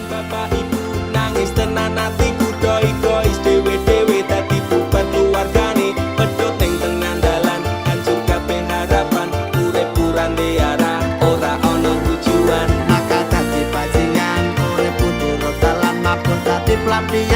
Bapak ibu nangis tenan atiku, do egois dewe-dewe dadi bubar keluargane, pedhot ning tengah dalan, hancur kabeh harapan, urip ora arah, ora ono tujuan. Maka dadi bajingan, urip turut dalan, mabur dadi pelampiasan.